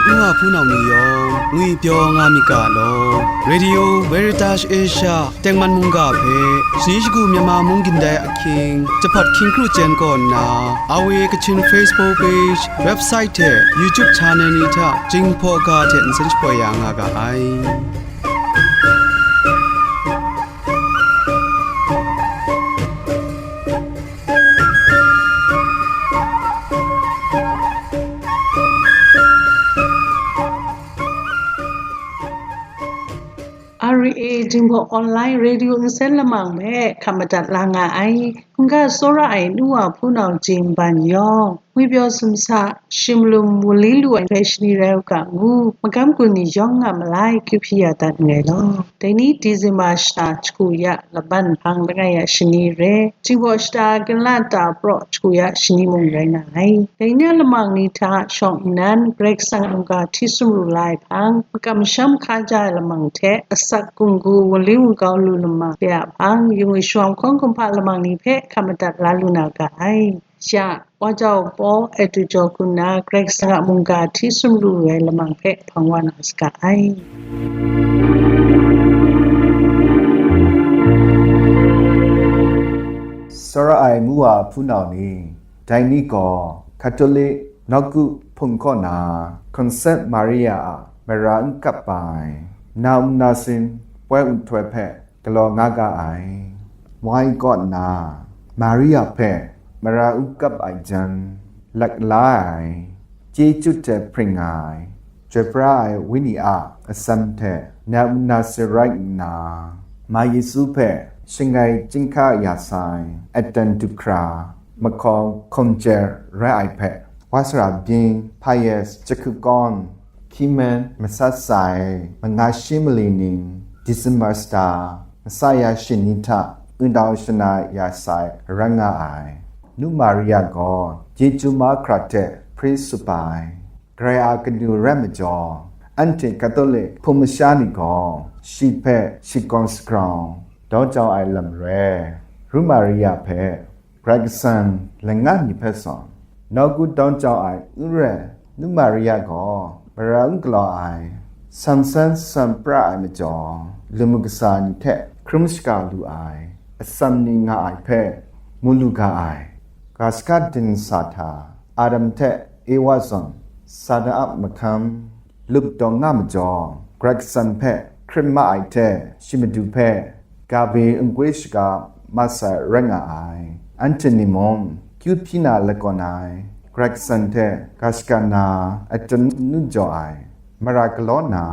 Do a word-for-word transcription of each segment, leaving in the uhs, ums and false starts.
Nwa hpunau ni yawng ngwipyaw nga myit ga law. Radio Veritas Asia tengman mungga hpe shani shagu Myanmar mung gindai ahkying, jahpat hkying kru chyen kaw nna, R V A Kachin Facebook page, website hte YouTube channel ni hta Jinghpaw ga hte nsen shapoi ya nga ga ai. R V A Jinghpaw Online Radio nsen lamang hpe hkap madat la nga ai. Hkungga tsawra ai nu wa hpunau jin ban yawng, ngwipyaw sumsa, shimlum wunli lu ai hpe shani rai u ga ngu, magam gun ni yawng a malai kyu hpyi ya dat nngai law. Dai ni December shata shagu ya laban hpang langai ya shani re, Jinghpaw shata ginla ta praw shagu ya shani mung rai nga ai. Dai ni a lamang ni hta shawng nnan, Karai Kasang a mungga hti sumru la ai hpang, makam masham hkaja ai lamang hte, asak gunggu wunli wungkau lu lama hte a hpang, yu ngwi shawng hkawng kumhpa lamang ni hpe hkap madat la lu na ga ai. Ya, Wa Jau Paw, Edu Jaw Kun na Karai Kasang a mungga hti sumru ai lamang hpe hpang wa na saga ai. Tsawra ai ngu wa hpunau ni, dai ni gaw Catholic nawku hpung kaw na Concept Maria a mara n kap ai, na um na sin, poi nhtoi hpe galaw nga ga ai. Wai kaw nna, Maria hpe mara n kap ai jan, lak la ai, chyeju hte hpring ai, chyoi pra ai Wenyi a atsam hte na um na sin rai nna, Ma Yesu hpe shangai chyinghka ya sai, aten du hkra, mahkaw hkum chye rai ai hpe, wa sara byin, Pius, jahku kawn, Hkying men masat sai, manga shi mali ning, December shata, masaya shani hta, wunau shana ya sai, rai nga ai. Nu Maria gaw, chyeju mahkra hte hpri tsup ai. Karai a kanu rai majaw, anhte Catholic hpung masha ni gaw, shi hpe shakawn sagrau, daw jau ai lam re. Ru Maria hpe, Karai Kasang langa mi hpe zawn, nawku daw jau ai n rai, Nu Maria gaw mara n galaw ai, san san san pra ai majaw, lamu kasa ni hte hkrum shaga lu ai, atsam ni nga ai hpe mu lu ga ai. Ga shaka ding sa hta, Adam hte Ewa zawn, Satan a mahkam, lup taw nga majaw, Karai Kasang hpe hkrit ma ai hte, shi madu hpe Gabriel nkwoi shaga ma sai rai nga ai. Anhte ni mung, kyu hpyi na lagawn ai, Karai Kasang hte ga shaka na, aten nu jaw ai, mara galaw na,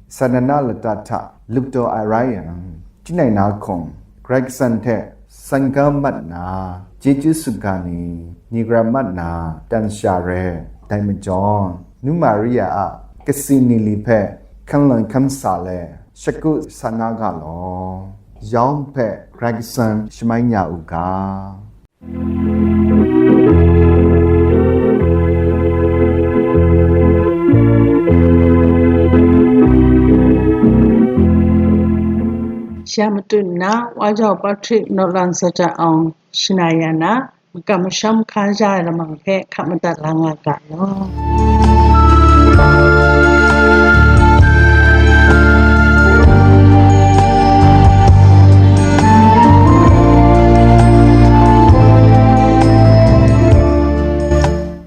Satan a lata hta lup taw ai rai yang, Tinai na hkum, Karai Kasang hte sangam mat nna, chyeju sutga ni, ni gra mat nna, tan sha re, dai majaw, Nu Maria a kasi ni li hpe hkan lawn hkan sa le, shagu sa nga ga law. Yawng hpe Karai Kasang shamai ya u ga. Ya matut nna, Wa Jau Patrick Naw Lang Sata Awng shana ya na, makam masham hkaja ai lamang hpe hkap madat la nga ga law.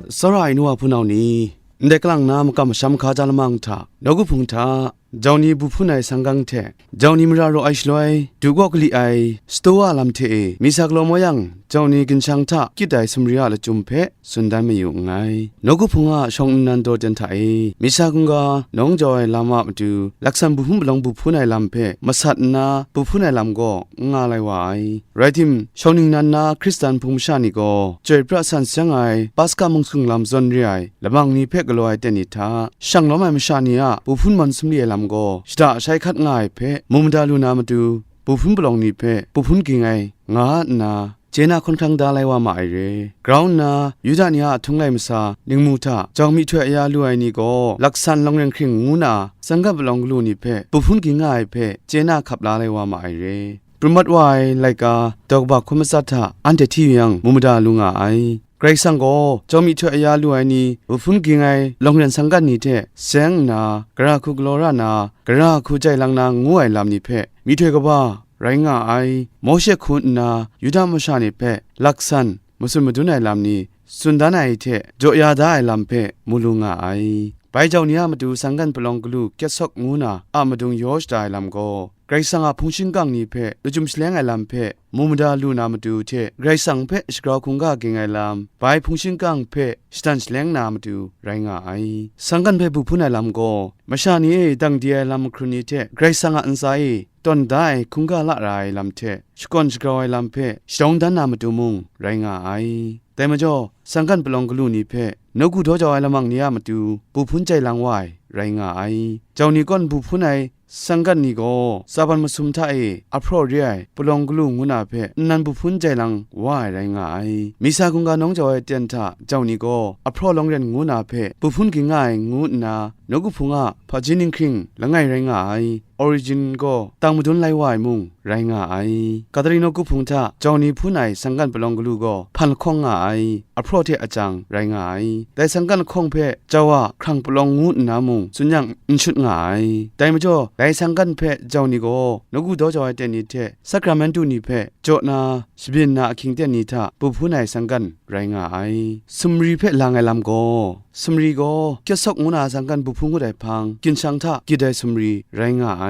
Tsawra ai nu wa hpunau ni, ndai kalang na makam masham hkaja lamang hta, nawku hpung hta, jau ni bu hpun ai sanggang hte, jau ni mara raw ai shaloi, du gaw kali ai, sataw a lam hte e, misa galaw maw yang, jau ni ginshang hta kyit ai sumri a lachyum hpe tsun dan mayu nngai. Nawku hpung a shawng nnan daw jan hta e, misa hkungga nawng jau ai lam a matu, laksan bu hpun palawng bu hpun ai lam hpe masat nna bu hpun ai lam gaw n nga lai wa ai. Rai tim, shawng ningnan na Hkristan hpung masha ni gaw, chyoi pra san seng ai Paska mungsung lam zawn re ai lamang ni hpe galaw ai ten ni hta, shang lawm ai masha ni a bu hpun mawn sumli ai lam gaw, shada shai hkat nga ai hpe, mu mada lu na matu, bu hpun palawng ni hpe bu hpun ging ai, nga nna, chye na hkawn hkrang da lai wa ma ai re. Grau nna, Yuda ni a ahtung lai masa, ningmu hta, jau myihtoi aya lu ai ni gaw, laksan lawng reng hkring ngu na, tsanggat palawng galu ni hpe, bu hpun ging nga ai hpe, chye na hkap la lai wa ma ai re. Pru mat wa ai laika, daw kaba hkun matsat hta anhte hti yu yang, mu mada lu nga ai. Karai Kasang gaw jau myihtoi aya lu ai ni, bu hpun ging ai lawng ren sangkan ni hte seng nna, gara hku galaw ra na, gara hku jai lang na ngu ai lam ni hpe myihtoi kaba rai nga ai. Mawshe hku nna Yuda masha ni hpe laksan matsun madun ai lam ni tsun dan ai hte jaw ya da ai lam hpe mu lu nga ai. Bai jau ni a matu sangkan palawng galu Kyet Sawk ngu na a madung yaw shada ai lam gaw, Karai Kasang a hpung shingkang ni hpe lachyum shaleng ai lam hpe mu mada lu na matu hte, Karai Kasang hpe shagrau hkungga ging ai lam, bai hpung shingkang hpe shadan shaleng na matu rai nga ai. Sangkan hpe bu hpun ai lam gaw, masha ni e dang di ai lam mahkrun ni hte Karai Kasang a ntsa e tawn da ai hkungga lara ai lam hte shakawn shagrau ai lam hpe shadawng dan na matu mung rai nga ai. Dai majaw, sangkan palawng galu ni hpe nawku daw jau ai lamang ni a matu bu hpun jai lang wa ai rai nga ai. Jau ni kawn bu hpun ai sangkan ni gaw tsaban masum hta e ahpraw re ai palawng galu ngu na hpe nnan bu hpun jai lang wa ai rai nga ai. Misa hkungga nawng jau ai ten hta jau ni gaw ahpraw lawng ren ngu na hpe bu hpun ging nga ai ngu nna, nawku hpung a hpaji ninghkring langai rai nga ai. Origin gaw tang madun lai wa ai mung rai nga ai. Katarina nawku hpung hta jau ni hpun ai sangkan palawng galu gaw hpan lahkawng nga ai, ahpraw hte ajang rai nga ai. Dai sangkan lahkawng hpe jau a hkrang palawng ngu nna mung tsun yang n shut nga ai. Dai majaw, dai sangkan hpe jau ni gaw nawku daw jau ai ten ni hte sakramentu ni hpe jaw na, shabyin na ahkying ten ni hta bu hpun ai sangkan rai nga ai. Sumri hpe lang ai lam gaw, sumri gaw Kyet Sawk ngu na sangkan bu hpun ngut ai hpang, ginshang hta gyit ai sumri rai nga ai.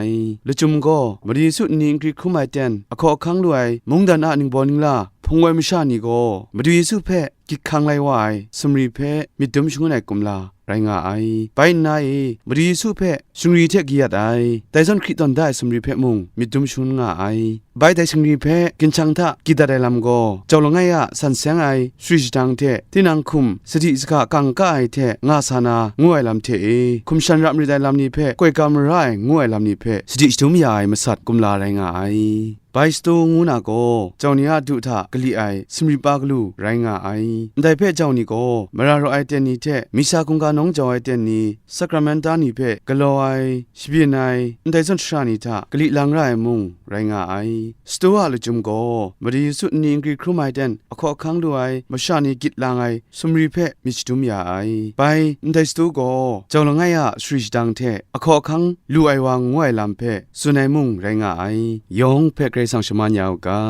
Lachyum gaw Madu Yesu nni nkri hkrum ai ten ahkaw ahkang lu ai mungdan a ningbaw ningla hpung woi masha ni gaw Madu Yesu hpe gyit hkang lai wa ai sumri hpe myit dum shangun ai kumla rai nga ai. Bai nna e, Madu Yesu hpe shingri hte kayat ai, dai zawn hkri tawn da ai sumri hpe mung myit dum shangun nga ai. Bai dai shingri hpe ginshang hta gyit dat ai lam gaw, jau langai a san seng ai suri shadang hte tinang hkum sadi sahka kang ka ai hte nga sa na ngu ai lam hte e, hkum shan ra marit ai lam ni hpe koi ka mara ai ngu ai lam ni hpe sadi shadum ya ai masat kumla rai nga ai. Bai Sato ngu na gaw, jau ni a du hta kali ai sumri pa galu rai nga ai. Ndai hpe jau ni gaw, mara raw ai ten ni hte misa hkungga nawng jau ai ten ni, sakramenta ni hpe galaw ai, shabyin ai, ndai zawn shara ni hta kali lang ra ai mung rai nga ai. Sato a lachyum gaw, Madu Yesu nni nkri hkrum ai ten ahkaw ahkang lu ai masha ni gyit lang ai sumri hpe myit shadum ya ai. Bai ndai sato gaw jau langai a sari shadang hte ahkaw ahkang lu ai wa ngu ai lam hpe tsun ai mung rai nga ai. Yawng hpe Karai Kasang shaman ya u ga.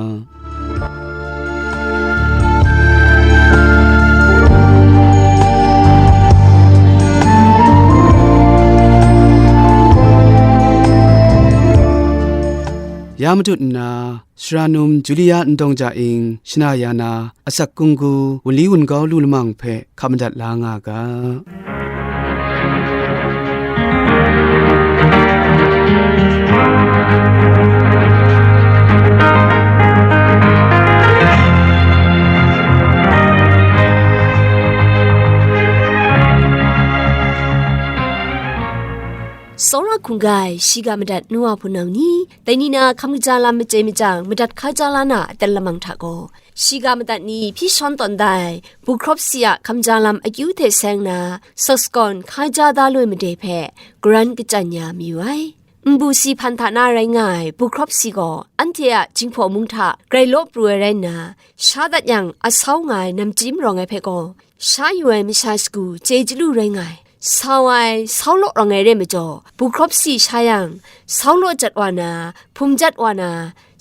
Ya matut nna, Sara num Julia Ndawng Ja Ing shana ya na, asak kunggu wunli wungau lu lamang hpe hka madat la nga ga. Tsawra hkungga ai shiga madat nu wa hpunau ni, dai ni na hkam kaja lam machye machyang madat hkaja la na aten lamang hta gaw, shiga madat ni hpyi shawn tawn da ai, Bukrawpsi a hkam ja lam akyu hte seng na, Sawskawn hkaja da loi made hpe, garan kachyan ya mayu ai. Nbu si hpan hta na rai nga ai Bukrawpsi gaw, anhte a Jinghpaw mung hta grai law pru ai rai nna, sha dat yang asau nga ai namchyim rawng ai hpe gaw, sha yu ai masha shagu chye chyalu rai nga ai. Sau ai, sau law rawng ai re majaw, Bukrawpsi sha yang, sau law jat wa na, hpum jat wa na,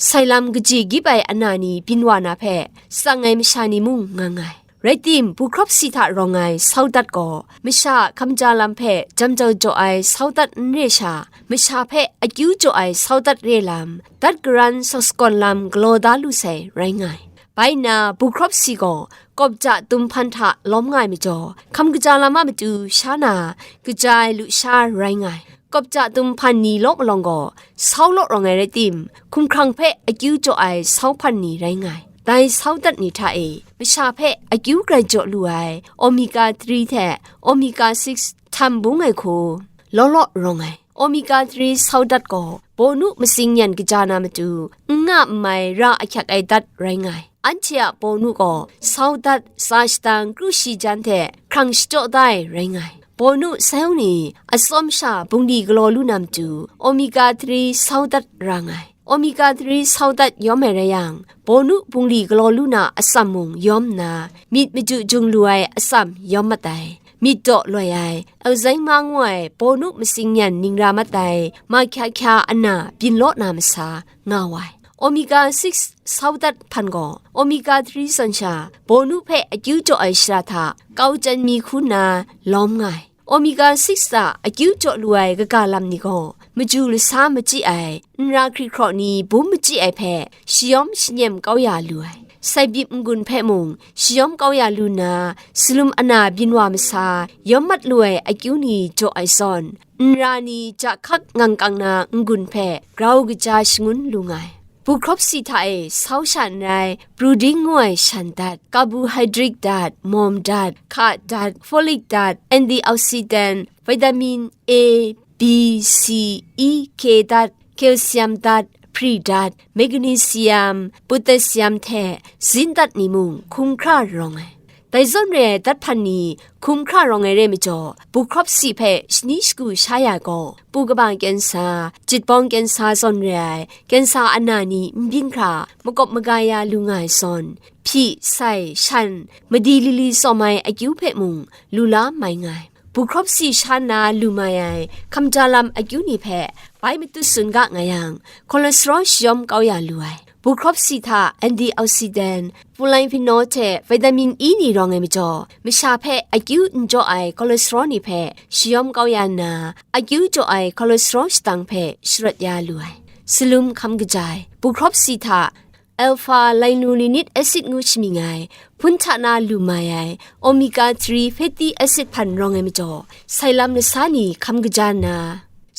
sai lam kaji gyip ai ana ni byin wa na hpe, tsang ai masha ni mung nga nga ai. Rai tim, Bukrawpsi hta rawng ai sau dat gaw, masha a hkam ja lam hpe jam jau jaw ai sau dat n re sha, masha hpe akyu jaw ai sau dat re lam, dat garan Sawskawn lam galaw da lu sai rai nga ai. Bai nna, Bukrawpsi gaw kawpja tum hpan hta lawm nga ai majaw, hkam kaja lam a matu sha na kaja ai lusha rai nga ai. Kawpja tum hpan ni law malawng gaw, sau law rawng ai rai tim, hkumhkrang hpe akyu jaw ai sau hpan ni rai nga ai. Dai sau dat ni hta e, masha hpe akyu grai jaw lu ai omega three hte omega six htam bung ai hku, law law rawng ai. Omega three sau dat gaw, bawnu matsing yan kaja na matu, n nga n mai ra ahkyak ai dat rai nga ai. Anhte a bawnu gaw, sau dat, tsa shadang, kru shi jan hte hkrang shachyaw da ai rai nga ai. Bawnu sai ni, atsawm sha bungli galaw lu na matu, omega three sau dat ra nga ai. Omega three sau dat yawm ai rai yang, bawnu bungli galaw lu na atsam mung yawm nna, myit maju jung lu ai atsam yawm mat ai. Myit daw loi ai, Alzheimer ngu ai, bawnu matsing yan ning ra mat ai, mahkya hkya ana byin law na masa nga wa ai. Omega six sau dat hpan gaw, omega three zawn sha, bawnu hpe akyu jaw ai shara hta kau chyan mi hku nna lawm nga ai. Omega six a akyu jaw lu ai kaga lam ni gaw, maju lasa machyi ai, nra hkrit hkraw ni bum machyi ai hpe, shayawm shanyem kau ya lu ai. Sai bip n-gun hpe mung, shayawm kau ya lu nna, salum ana byin wa masa, yawm mat lu ai akyu ni jaw ai zawn, nra ni ja hkak ngang kang na n-gun hpe grau kaja shangun lu nga ai. Buhkrawpsi hta e sau sha n rai, bruding ngu ai shan dat, carbohydrate dat, mawm dat, hka dat, folic dat, antioxidant, vitamin A, B, C, E, K dat, calcium dat, phri dat, magnesium, potassium hte zinc dat ni mung hkum hkra rawng ai. Dai zawn re ai dat hpan ni hkum hkra rawng ai re majaw, buhkrawpsi hpe shani shagu sha ya ai gaw, pu kaba kensa, jitbawng kensa zawn re ai, kensa ana ni n byin hkra makawp maga ya lu nga ai zawn, hpyi, sai, shan, madi lili tsawm ai akyu hpe mung lu la mai nga ai. Buhkrawpsi sha na lu mai ai hkamja lam akyu ni hpe bai matut tsun ga nga yang, cholesterol shayawm kau ya lu ai. Buhkrawpsi hta antioxidant, polyphenol hte vitamin E ni rawng ai majaw, masha hpe akyu n jaw ai cholesterol ni hpe shayawm kau ya nna, akyu jaw ai cholesterol shatang hpe sharawt ya lu ai. Salum hkam kaja ai. Buhkrawpsi hta alpha linolenic acid ngu shamying ai hpun hta na lu mai ai omega three fatty acid hpan rawng ai majaw, sai lam lasa ni hkam kaja nna,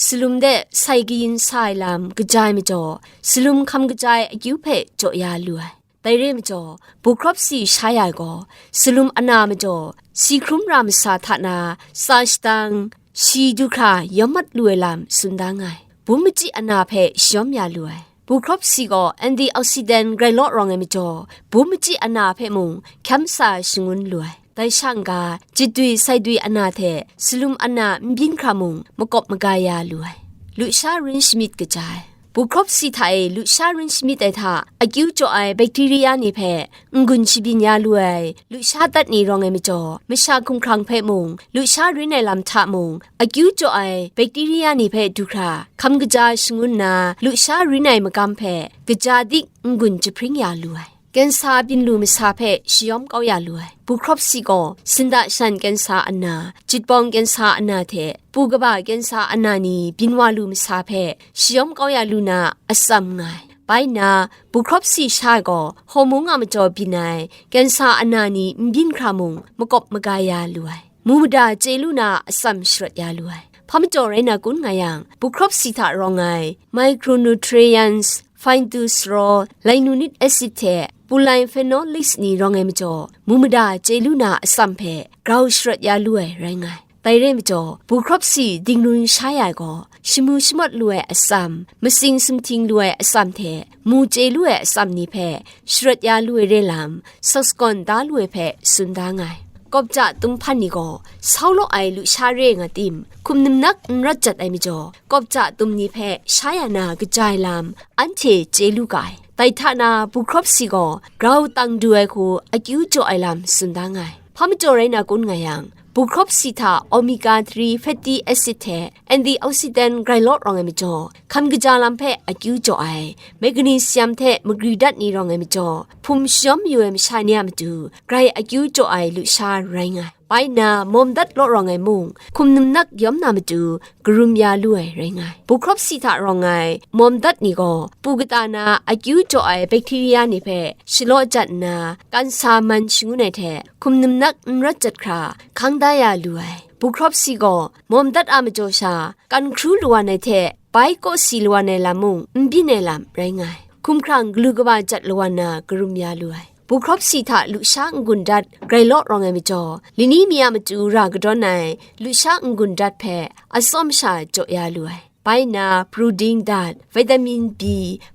salum de sai kayin sa ai lam kaja ai majaw, salum hkam kaja ai akyu hpe jaw ya lu ai. Dai re majaw, buhkrawpsi sha ya ai gaw, salum ana majaw, si hkrum ra masa hta na tsa shatang, shi du hkra yawm mat lu ai lam tsun da nga ai. Bum machyi ana hpe shayawm ya lu ai. Buhkrawpsi gaw antioxidant grai law rawng ai majaw, bum machyi ana hpe mung hkyam sa shangun lu ai. Dai sha n-ga, jitdwi saidwi ana hte salum ana n byin hkra mung makawp maga ya lu ai. Lusha rin shamyit kaja ai. Buhkrawpsi hta e lusha rin shamyit ai hta akyu jaw ai bakteria ni hpe n-gun shabyin ya lu ai. Lusha dat ni rawng ai majaw, masha hkumhkrang hpe mung, lusha rin ai lam hta mung, akyu jaw ai bakteria ni hpe du hkra hkam kaja shangun nna, lusha rin ai magam hpe kaja dik n-gun jahpring ya lu ai. Kensa byin lu masa hpe shayawm kau ya lu ai. Buhkrawpsi gaw sinda shan kensa ana, jitbawng kensa ana hte pu kaba kensa ana ni byin wa lu masa hpe shayawm kau ya lu na atsam nga ai. Bai nna, buhkrawpsi sha gaw hawmung a majaw byin ai kensa ana ni n byin hkra mung makawp maga ya lu ai. Mu mada chye lu na atsam sharawt ya lu ai. Hpa majaw rai na kun nga yang, buhkrawpsi hta rawng ai micronutrients, phytosterol, linolenic acid hte polyphenolics ni rawng ai majaw, mu mada chye lu na atsam hpe grau sharawt ya lu ai rai nga ai. Dai re majaw, buhkrawpsi dingrun sha ya ai gaw, shamu shamawt lu ai atsam, matsing sumhting lu ai atsam hte mu chye lu ai atsam ni hpe sharawt ya lu ai re lam, saksawn da lu ai hpe tsun da nga ai. Kawpja tum hpan ni gaw, sau law ai lusha re nga tim, hkum ningnak n rawt jat ai majaw, kawpja tum ni hpe sha ya na kaja ai lam, anhte chye lu ga ai. Dai hta na, buhkrawpsi gaw grau tang du ai hku akyu jaw ai lam tsun da nga ai. Hpa majaw rai na kun nga yang, buhkrawpsi hta omega three fatty acid hte antioxidant grai law rawng ai majaw, hkam kaja lam hpe akyu jaw ai, magnesium hte magri dat ni rawng ai majaw, hpum shayawm mayu ai masha ni a matu grai akyu jaw ai lusha rai nga ai. Bai nna, mawm dat law rawng ai mung, hkum ningnak yawm na matu, karum ya lu ai rai nga ai. Buhkrawpsi hta rawng ai mawm dat ni gaw, pu kata na akyu jaw ai bakteria ni hpe shalaw jat nna, kansa man shangun ai hte, hkum ningnak n rawt jat hkra, hkang da ya lu ai. Buhkrawpsi gaw, mawm dat a majaw sha, kan hkru lawan ai hte, bai kawsi lawan ai lam mung n byin ai lam rai nga ai. Hkumhkrang galu kaba jat lawan na karum ya lu ai. Buhkrawpsi hta lusha n-gun dat grai law rawng ai majaw, lani mi a matu ra kadawn ai lusha n-gun dat hpe atsawm sha jaw ya lu ai. Bai nna, pruding dat, vitamin B,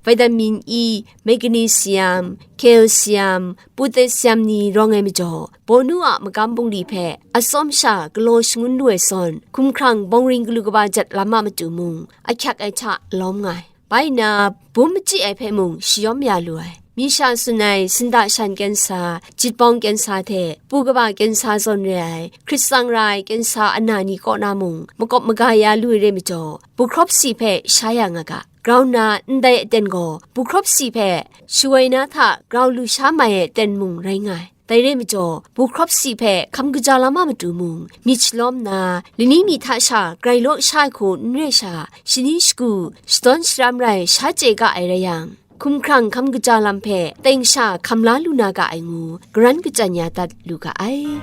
vitamin E, magnesium, calcium, potassium ni rawng ai majaw, bawnu a magam bungli hpe atsawm sha galaw shangun lu ai zawn, hkumhkrang bawng ring galu kaba jat lam a matu mung, ahkyak ai hta lawm nga ai. bai nna bum machyi ai hpe mung shayawm ya lu ai. Mi sha tsun ai sinda shan kensa, jitbawng kensa hte pu kaba kensa zawn re ai, hkrit tsang ra ai kensa ana ni kaw na mung makawp maga ya lu ai rai majaw, buhkrawp si hpe sha ya nga ga. Grau nna ndai aten gaw buhkrawp si hpe shawoi na hta grau lu sha mai ai aten mung rai nga ai. Dai rai majaw, buhkrawp si hpe hkam kaja lam a matu mung, myit shalawm nna, lani mi hta sha grai law sha ai hku n re sha, shani shagu, shadawn sharam rai sha chye ga ai rai yang, hkumhkrang hkam kaja lam hpe teng sha hkam la lu na ga ai ngu, garan kachyan ya dat lu ga ai.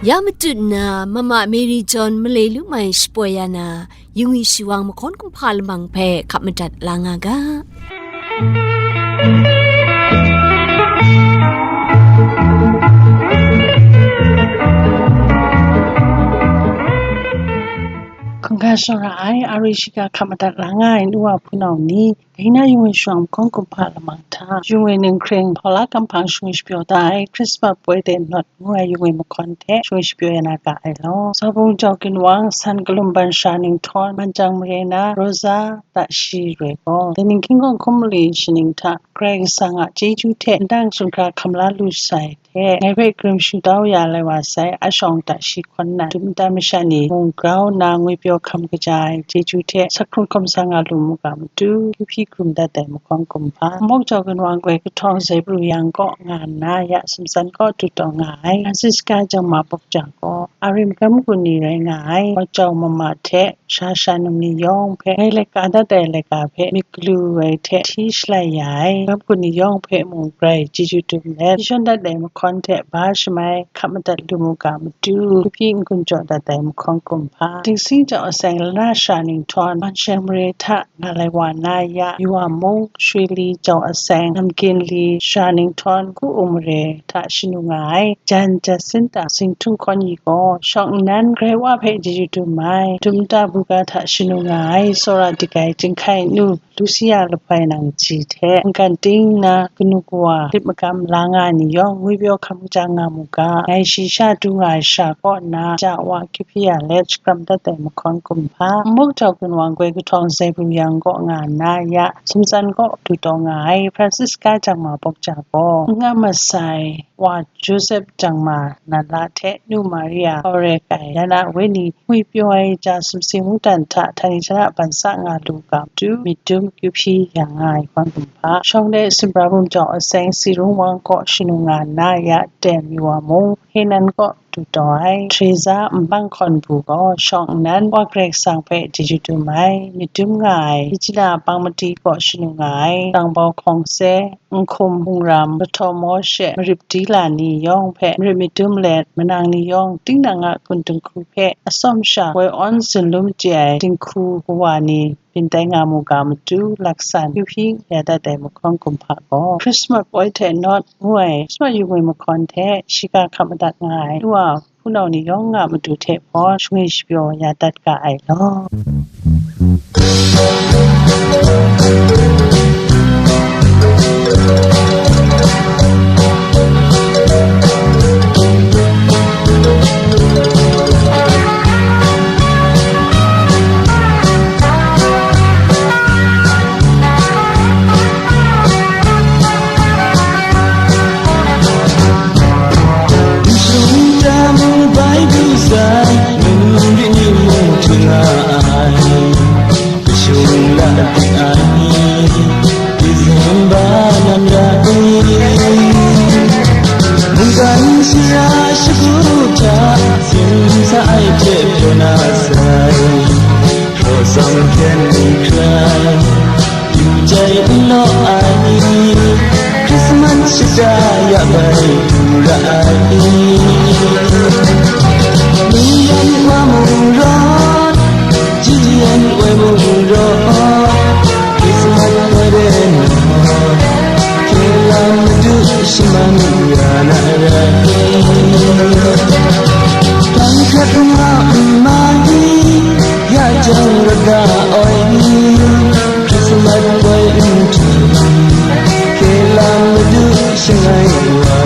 Ya matut nna, Mama Mary John malai lu mai shapoi ya na, Yungwi Shiwang mahkawn kumhpa lamang hpe hkap madat la nga ga. Hkungga shawng ra ai, a ri shiga hkap madat la nga ai nu wa hpunau ni, Dai na Yungwi Shiwang mahkawn kumhpa lamang hta, Yungwi ninghkring hpaw la kang hpang shingwi shapyaw da ai Christmas poi de nawt ngu ai Yungwi mahkawn hte shingwi shapyaw ya na ga ai law. Sa Bung Jau Ginwang, San Kalum Ban Sara Ninghtawng, Manjang Mare na Rosa Tashi Roi gaw, dai ning hkying hkawng hkum mali shaning hta Karai Kasang a chyeju hte ndang sumhkra hkam la lu sai hte, ngai hpe karim shingtau ya lai wa sai, a shawng hta shi hkawn nan, dum nta masha ni mung grau nna ngwi pyaw hkam kaja ai chyeju hte, sak hkrung hkawm sa nga lu mu ga matu, kyu hpyi hkrum dat ai mahkawn kumhpa, Mawk Jau Ginwang goi kahtawng Zebru yang kaw nga nna, ya Sumsan kaw du taw nga ai, Francisca Jangma Bawk Jang gaw, a rim gam gun ni rai nga ai, Mawk Jau Mama hte, sha sha num ni yawng hpe ngai laika dat ai laika hpe myit galu ai hte hti shalai ya ai, gam gun ni yawng hpe mung grai chyeju dum let, shawn dat ai mahkawn hte ba shamai hkap madat lu mu ga matu, kyu hpyi n-gun jaw dat ai mahkawn kumhpa, Dingsing Jau Aseng, Lana Sara Ninghtawng, Mansheng Mare hta nga lai wa na ya, Yu Wa Mung, Shwe Li Jau Aseng, Namgin Li, Sara Ninghtawng, Ku Um Mare hta shanu nga ai, Jan Jacinta, Sing Htung Hkawn Yi gaw, shawng nnan Karai Wa hpe chyeju dum ai, dum nta buga hta shanu nga ai, Sora Digai, Jinghkai Nu, Lucia Lahpai Nangji hte mungkan ting nna kanu kawa lit magam la nga ai ni yawng, ngwi pyaw hkam ja nga mu ga, ngai shi sha du nga ai sha kaw nna, ja wa kyu hpyi ya let, shakram dat ai mahkawn kumhpa, Mawk Jau Ginwang goi kahtawng Zebru yang kaw nga nna, ya Sumsan kaw du taw nga ai, Francisca Jangma Bawk Jang gaw, n nga masai, Wa Joseph Jangma Nala hte Nu Maria Aureka, ya na wenyi ngwi pyaw ai ja sumsing mungdan hta htani jara ban sa nga lu ga matu, myit dum kyu hpyi ya nga ai hkawn kumhpa, shawng de Sumra Bum Jau Aseng, Si Rung Wang kaw shanu nga nna, ya Tem Yu Wa Mung, Henan kaw du taw ai, Teresa Nbang Hkawn Bu gaw shawng nnan Wa Karai Kasang hpe chyeju dum ai, myit dum nga ai, Regina Pang Mati kaw shanu nga ai, Tangbau Hkawng Se, Nhkum Hpung Ram, Lahtaw Mawshe, Marip Dila ni yawng hpe marit myit dum let, manang ni yawng, tinang a kun dinghku hpe atsawm sha woi awn tsun lum chye ai dinghku kawa ni byin tai nga mu ga matu, laksan kyu hpyi ya dat ai mahkawn kumhpa gaw, Christmas poi hte nawt ngu ai Christmas yu ngwi mahkawn hte shiga hkap madat nga ai nu wa hpunau ni yawng a matu hte hpaw shingwi shapyaw ya dat ga ai law. Shung dam bai du sai, manu ri ni mung htung ai. Kashung la dik ai, December nan ra e. Mungkan sara shagu hta, sin sa ai hte pyaw na sai, hpraw tsawm hpyen n hkrai, yu jai n law ai, Christmas shata ya bai du ra ai. Ni yan wa mung rawt, G N Y mung rawt, Christmas wa de nawt, hkye lam madu shaman ya na ra e. Tang hkrat nga n ma i, ya jang rawt ga ai ni, Christmas poi n htu, hkye lam madu shangai wa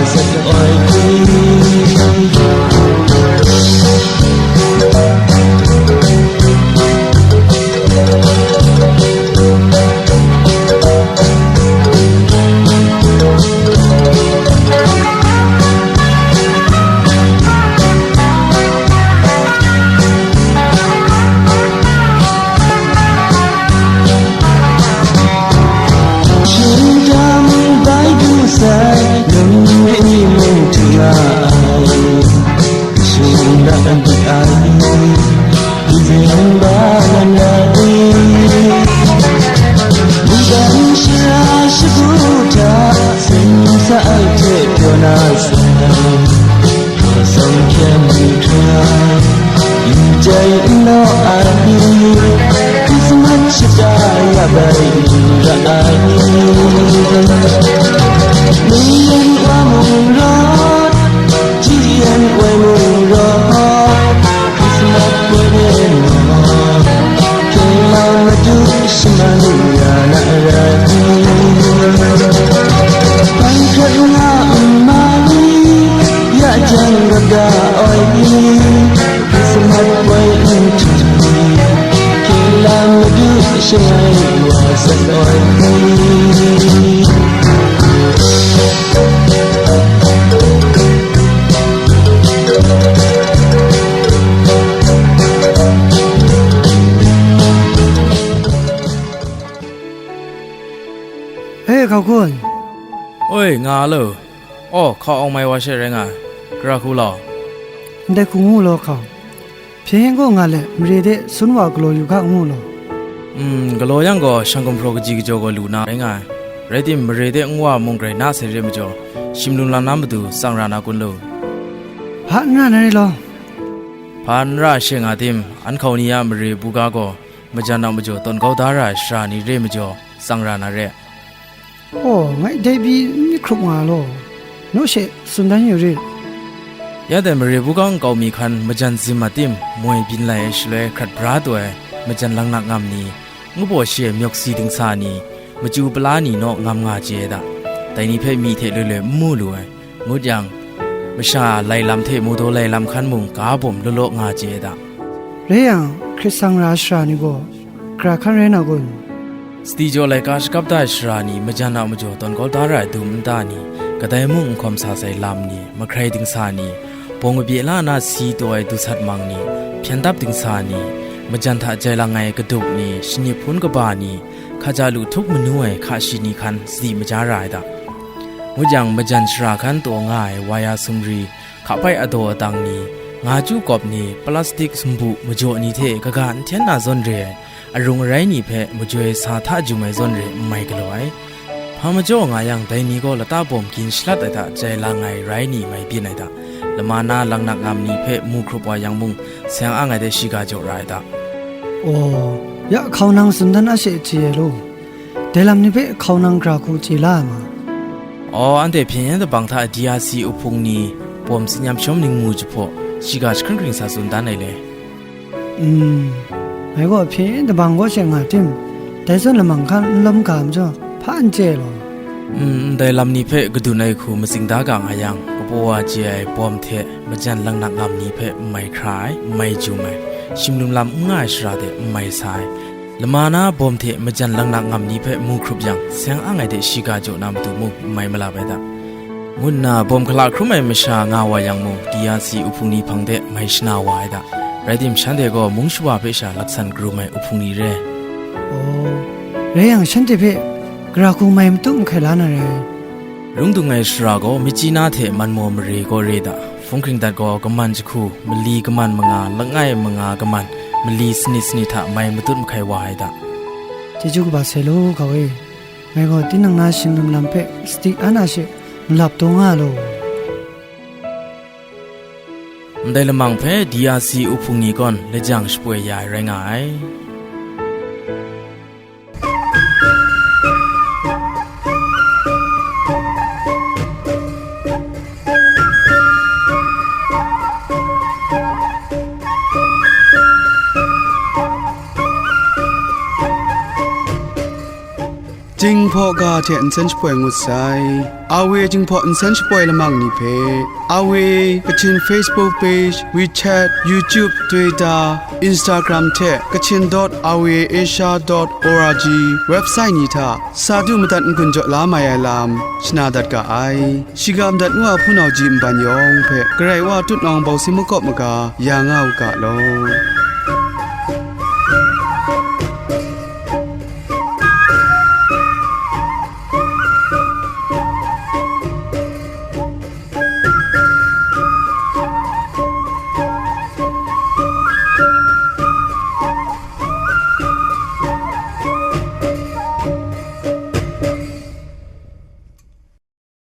Shingdam bai du sai, nang ni mung hta nga ai. Shingdam di ai, di zing ba na na di. Mungdan shara shagu hta, sing sa ai hte pyaw na sai. Hpa sawng hkyen hkrai, yu jai n law ai, Krismas shata ya bai n ra ai. Ninglen wa mung rawt, G N Y mung rawt, Krismas poi de naw, hkying lam madu shaman ya na rai. Hpan hkrat nga n ma ni, ya jang rawt da ai ni, Krismas poi n htu ni, hkying lam madu shangai wa sat ai ni. E, hkau kun. Oi, nga lo. Aw, hkau awng mai wa she rai nga ai. Gara hku law. Ndai hku ngu law, hkau. Hpyen gaw nga let, mare de sun wa galaw yu ga ngu law. Mm, galaw yang gaw, shang gumhpraw kaji kajaw gaw lu na rai nga ai. Rai tim, mare de nwa mung grai na sai re majaw, shim lum lam na matu tsang ra na kun lo. Hpa n ra na re law. Hpa n ra she nga tim, an hkau ni a mare buga gaw, majan a majaw tawn kau da ra ai sara ni re majaw, tsang ra na re. Aw, ngai dai pyi n myit hkrup nga law, naw she tsun dan yu rit. Ya dai mare buga nkau mi hkan majan zim a tim, moi byin lai ai shaloi hkrat bra taw ai, majan langnak ngam ni, ngu baw shi ai myawk si dingsa ni, machyu pala ni naw ngam nga chye ai da. Dai ni hpe myi hte loi loi n mu lu ai. Ngut yang, masha a lai lam hte mu daw lai lam hkan mung ga bawm law law nga chye ai da. Rai yang, hkrit sang ra ai sara ni gaw, gara hkan rai na kun? Sadi jaw laika shakap da ai sara ni, majan a majaw tawn kau da ra ai dum nta ni, kadai mung n hkawm sa sai lam ni, mahkrai dingsa ni, bawng kabye la na si taw ai dusat mang ni, hpyen dap dingsa ni, majan hta jai lang ai kadup ni, shanip hpun kaba ni, hkaja lu htup manu ai hka shi ni hkan sadi maja ra ai da. Ngut yang, majan shara hkan taw nga ai waya sumri, hkapai adaw adang ni, nga chyu kawp ni, plastik sumbu majaw ni hte kaga n hten na zawn re ai, arung arai ni hpe majoi sa hta jum ai zawn re n mai galaw ai. Hpa majaw nga yang, dai ni gaw lata bawm gin shalat ai hta jai lang ai rai ni mai byin ai da. Lama na langnak ngam ni hpe mu hkrup wa yang mung, seng ang ai de shiga jaw ra ai da. Aw, ya hkau nang tsun dan a she chye ai law. Dai lam ni hpe hkau nang gara hku chye la ai ma? Aw, anhte hpyen yen dabang hta D R C uhpung ni, bawm tsin yam shawm ningmu jahpaw, shiga jahkring hkring sa tsun dan ai le. Mm, ngai gaw hpyen yen dabang kaw she nga tim, dai zawn lamang hkan n lawm ga majaw, hpa n chye law. Mm, ndai lam ni hpe kadun ai hku matsing da ga nga yang, kabaw wa chye ai bawm hte majan langnak ngam ni hpe n mai hkra ai, n mai jum ai, shim lum lam n nga ai shara de n mai sa ai, lama na bawm hte majan langnak ngam ni hpe mu hkrup yang, seng ang ai de shiga jaw na matu mung n mai malap ai da, ngu nna bawm hkala hkrum ai masha nga wa yang mung, D R C uhpung ni hpang de mai shana wa ai da. Rai tim, shanhte gaw mung shawa hpe sha laksan karum ai uhpung ni re. Aw, rai yang, shanhte hpe gara hku mai matu mahkai la na rai. Rung dung ai shara gaw Myitkyina hte Manmaw mare kaw re da. Hpung hkring dat gaw kaman jahku, mali kaman manga, langai manga kaman, mali sanit sanit hta mai matut mahkai wa ai da. Chyeju kaba sai law, hkau e. Ngai gaw tinang na shing lum lam hpe sadi an a she malap taw nga law. Ndai lamang hpe D R C uhpung ni gaw lajang shapoi ya ai rai nga ai. Chying Hpaw ga hte nsen shapoi ngut sai. Awe Jinghpaw nsen shapoi lamang ni hpe, Awe Kachin Facebook page, WeChat, YouTube, Twitter, Instagram hte Kachin dot awe asia dot org website ni hta sa du madat n-gun jaw la mai ai lam shana dat ga ai. Shiga madat ngu a hpunau ji nban yawng hpe Karai Wa tutnawng bawsi makawp maga ya nga u ga law.